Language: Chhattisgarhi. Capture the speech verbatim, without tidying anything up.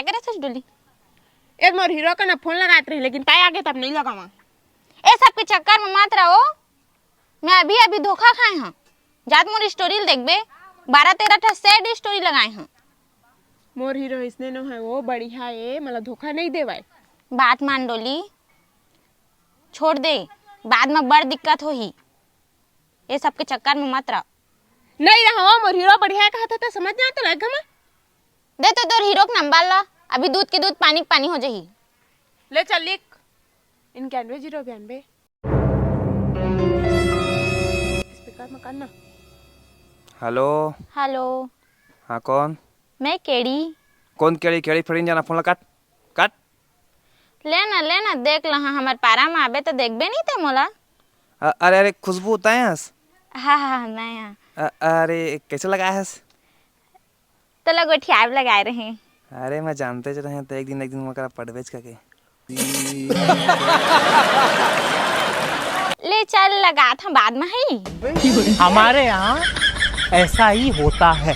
करे सच डोली। ए मोर हीरो का ना फोन लगात रही, लेकिन ताई आगे तब नहीं लगावा। ए सब के चक्कर में मत रहो, मैं अभी अभी धोखा खाए हूँ। जात मोर स्टोरी ल देखबे, बारह तेरह ठा सैड स्टोरी लगाए हूँ। मोर हीरो इसने नो है, वो बढ़िया है, मतलब धोखा नहीं देवाए। बात मान डोली, छोड़ दे, बाद में बड़ दिक्कत होही। ये सब के चक्कर में मत रह। नहीं रहो, मोर हीरो बढ़िया है, कहा था तो समझ ना तो लग गमा। दे तो तोर हीरो के नंबर ला, अभी दूध के दूध पानी के पानी हो जाही। ले चल लिख, इक्यानवे जीरो बयानवे। स्पीकर में कर ना। हेलो। हेलो। हाँ, कौन? मैं केड़ी। कौन केड़ी? केड़ी फेड़ी जाना, फोन ला काट, काट। ले ना, ले ना, देख लहा, हमर पारा में आबे तो देखबे नहीं ते मोला। अ-, अरे, अरे, खुशबू, तैं हस? हाँ, हाँ, हाँ, मैं हाँ। अ-, अरे, कैसे लगाए हस? तोला गोठियाब लगाए रहे। अरे, मैं जानते च रहे, तो एक दिन, एक दिन मकरा पड़बेच करके। ले चल, लगात हम बाद में ही। हमारे यहाँ ऐसा ही होता है।